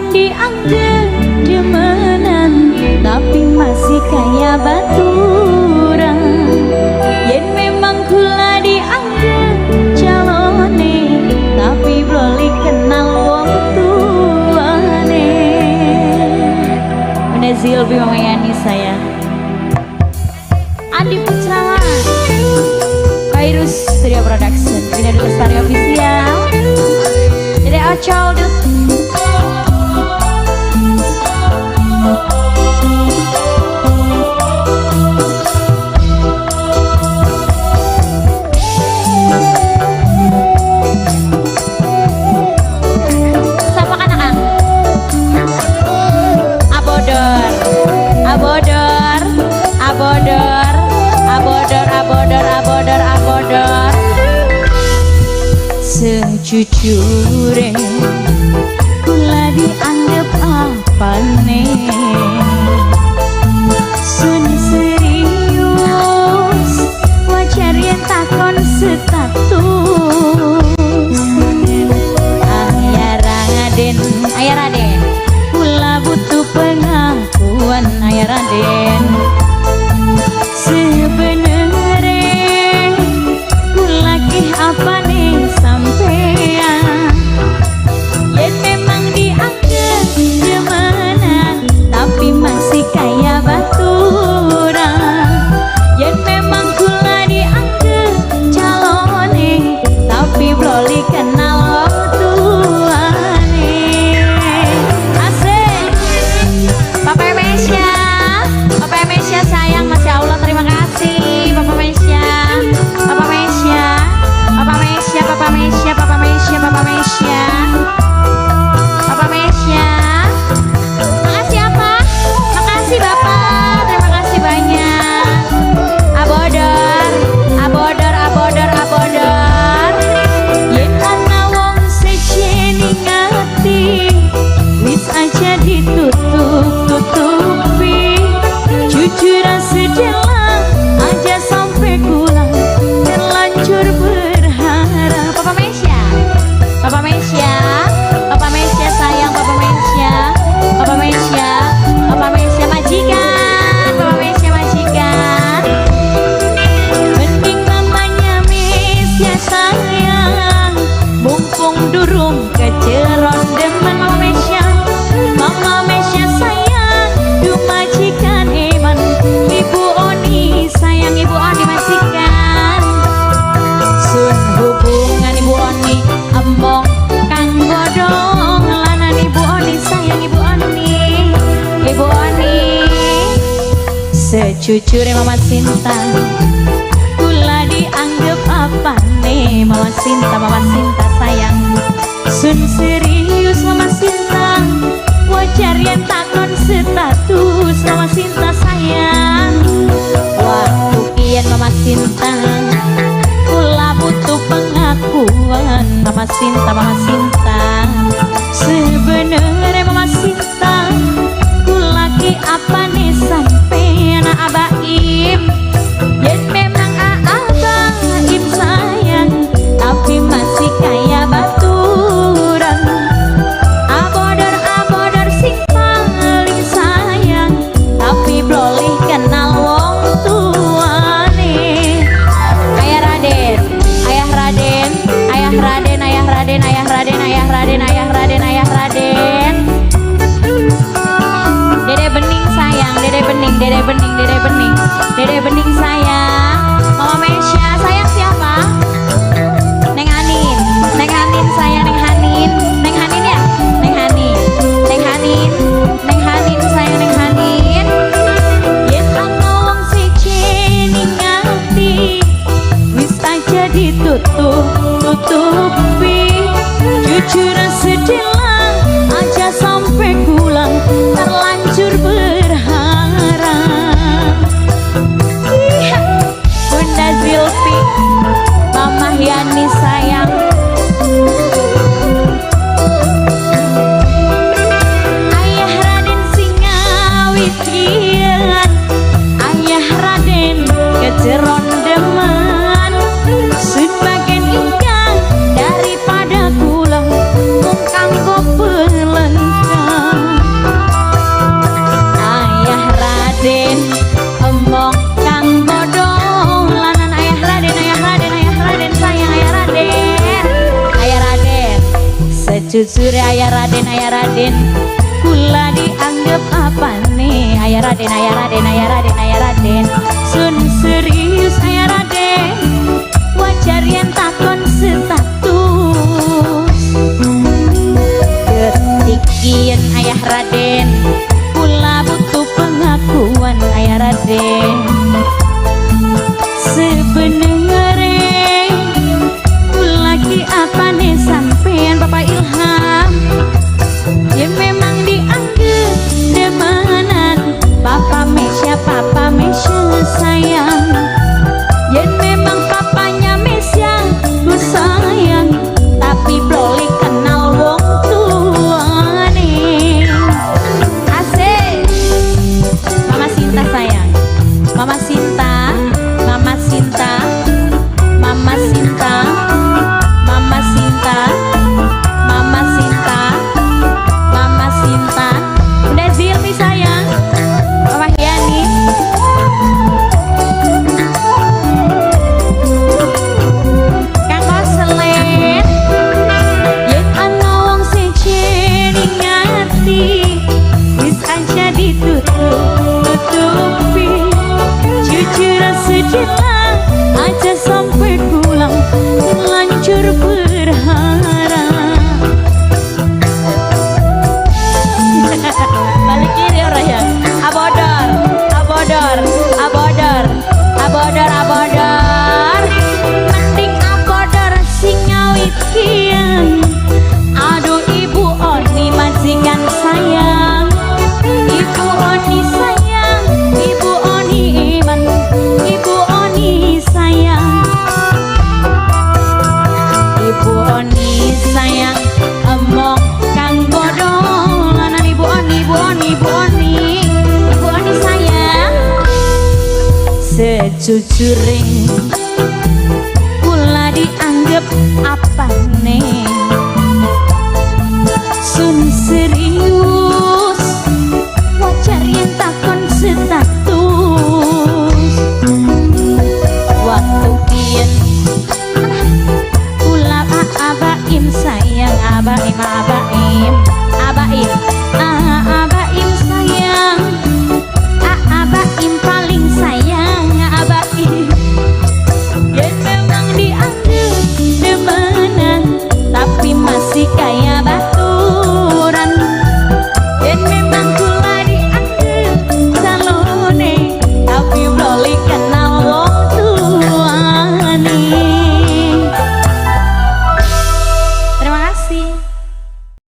Dianggep demenan, tapi masih kaya baturan. Yen memang kula dianggep calone, tapi broli kenal wong tuane. Bunda Zilbi, Mama Yani sayang, Andi Putra, Kairus Studio Production, Bina Lestari Official, Dede Ocol Dut. Siapa kan Kang? Abodor, abodor, abodor, abodor, abodor, abodor, abodor. Sejujure kula dianggap apane? Sun serius wajar yen takon status. Ayah Raden, ayah Raden, kula butuh pengakuan ayah Raden. Sebenere kula ki apane sampean? Yen memang dianggap demenan, tapi masih kaya baturan. Yen memang kula dianggap calone, tapi broli kenal wong tuane. Asik. Papa Mesya, Papa Mesya sayang, Masya Allah, terima kasih Papa Mesya, Papa Mesya, Papa Mesya, Papa Mesya, Papa Mesya, Papa Mesya, Papa Mesya. Makasih apa? Makasih Bapak, terima kasih banyak. Abodor, abodor, abodor, abodor. Yen ana wong sejen ing ati, wis aja ditutup-tutupi. Jujur sedela aja sampai kula terlanjur berharap. Papa Mesya, Papa Mesya, Papa Mesya sayang, Papa Mesya, Papa Mesya, Papa Mesya majikan, Papa Mesya majikan. Mending mamanya Mesya sayang, mumpung durung keceron demen. Mama Mesya, Mama Mesya sayang, du majikan eman. Ibu Oni sayang, Ibu Oni majikan. Sun hubungan Ibu Oni emong kang godong lanan. Ibu Oni sayang, Ibu Oni, Ibu Oni. Sejujurnya Mama Sinta, kula dianggap apane? Mama Sinta, Mama Sinta sayang. Sun serius Mama Sinta, wajar yen takon status. Mama Sinta sayang, waktu kian Mama Sinta, kula butuh pengakuan. Mama Sinta, Mama Sinta, sebenarnya Mama Sinta, kula ki apane sampean Abaim? Yen memang Abaim sayang, tapi masih kaya baturan. Abodor abodor sing paling sayang, tapi broli kenal wong tuane. Ayah Raden, ayah Raden, ayah Raden, ayah Raden, ayah Raden, ayah Raden, ayah Raden, ayah Raden. Dede Bening sayang, Dede Bening, Dede Bening, Dede Bening, Dede Bening sayang. Mama Mesya sayang siapa? Neng Hanin, Neng Hanin sayang, Neng Hanin, Neng Hanin ya, Neng Hanin, Neng Hanin, Neng Hanin sayang, Neng Hanin. Yen ana wong siji ning ati, wis aja ditutup-tutupi. Jujur sedela aja sampai pulang terlanjur berharap. Iya. Bunda Zilfi, Mama Yani sayang. Ayah Raden Singawitian, ayah Raden keceron demen. Sebagian ingkang daripada kula mung kanggo pelengkap. Sejujur ayah Raden, ayah Raden, kula dianggap apa nih? Ayah Raden, ayah Raden, ayah Raden, ayah Raden. Sun serius ayah Raden, wajar yen takon status. Detik yen ayah Raden, kula butuh pengakuan ayah Raden. Sebenarnya kula ki apane sampean, Bapak Ilham? Ya memang dianggap demenan. Papa Mesya, Papa Mesya sayang. Ya memang papanya Mesya ku sayang, tapi boleh kenal wong tuane. Asik. Mama Sinta sayang, Mama Sinta, Mama Sinta, Mama Sinta, Mama Sinta, Mama Sinta, Mama Sinta. Bunda Zilmi sayang, Mama Yani. Kang Koslet. Yen ana wong sejen ing ati, wis aja ditutup-tutupi. Jujur sedih aja sampai pulang terlanjur berharap. Balik kiri ora ya? Abodor, abodor, abodor, abodor, abodor. Mending abodor sing ngawit kian. Aduh, Ibu Oni majikan sayang, Ibu Oni sayang, Ibu Oni iman, Ibu Oni sayang, Ibu Oni sayang, emong kanggo dolanan. Ibu Oni, Ibu Oni, Ibu Oni, Ibu Oni sayang. Sejujure kula dianggap apane? Sun serius, wajar yen takon status. Waktu biyen kula abaim sayang, abaim.